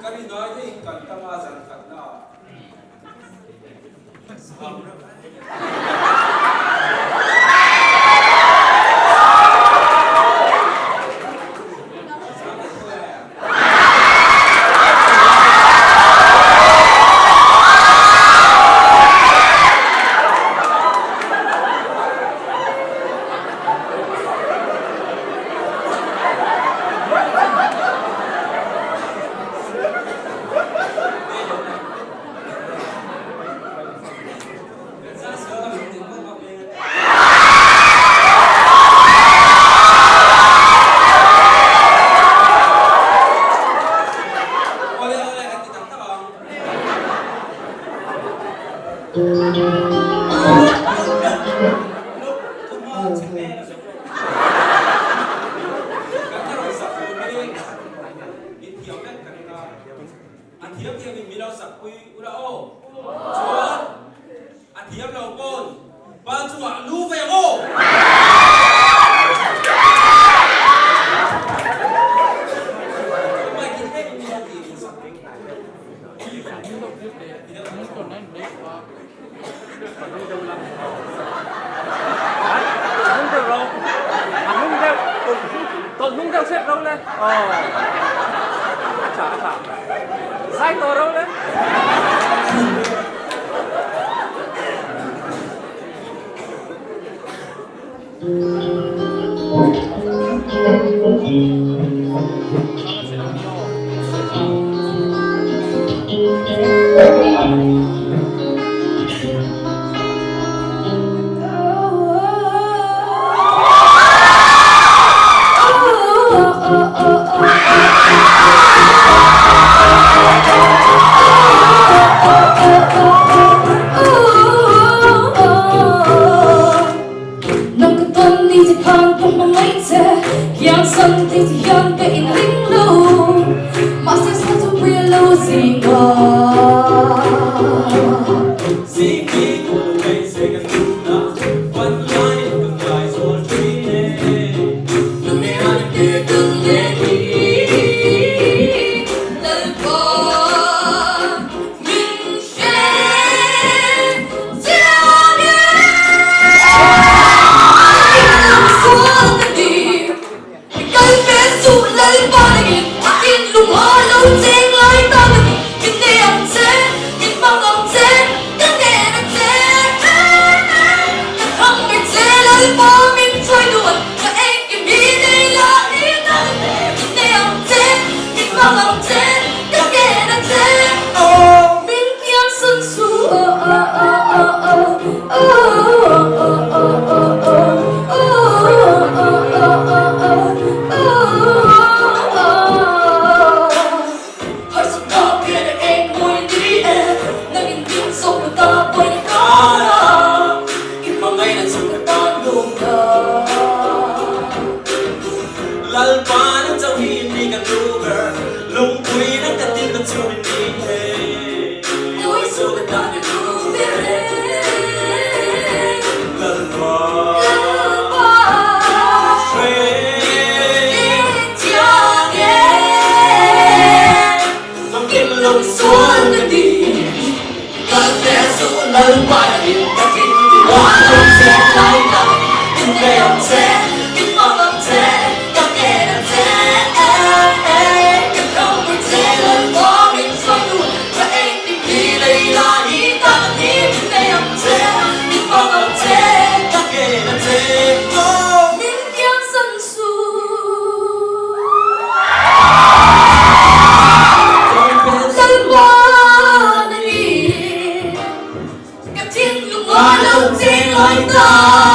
Ka rinai hei kan tanga zan khatna ah A thiam thiam in milo sak pui ula aw. Chuan a thiam lo pawn ban chungah lu ve ang aw. Mic hi tlem in milo tih in sak. Nang ka tawn ni che khan ka hmangaih che Kiang san thei che hian ka inring lo Mahse sa chu pui a lo zing a. Zingki tur ngei che ka tuna Pan lai ka ngai zual thin e. Nunei a ni tung leh hi Lalpa min hre chiang e. In sual ka ni I kal ve suh Lalpa nangin a thinlung a lo cheng lai ta ka ni Min nei ang che, min hmang ang che, ka nen ang che Ka thang ber che Lalpa min hruai duan ka engkim hi nei la i ta ka ni Min nei ang che, min hmang ang che, ka nen ang che Min kiang san suh Lalpa nang chauh hi ni kan duh ber Lungpui nang ka tin na chu min ni e. Lalpa hre chiang e Famkim lungsual ka ti Kal ve suh Lalpa in ka thin Wa lo che lai ta In nei ang che In hmang ang che Ka ngen ang che Ka tho che Lalpa min hruai nu Ka engkim hi lei la hi ta ka ti Min nei ang che Min hmang ang che Ka ngen ang che Min kiang san suh. Lalpa na ni ka thinlung a lo cheng lai ta.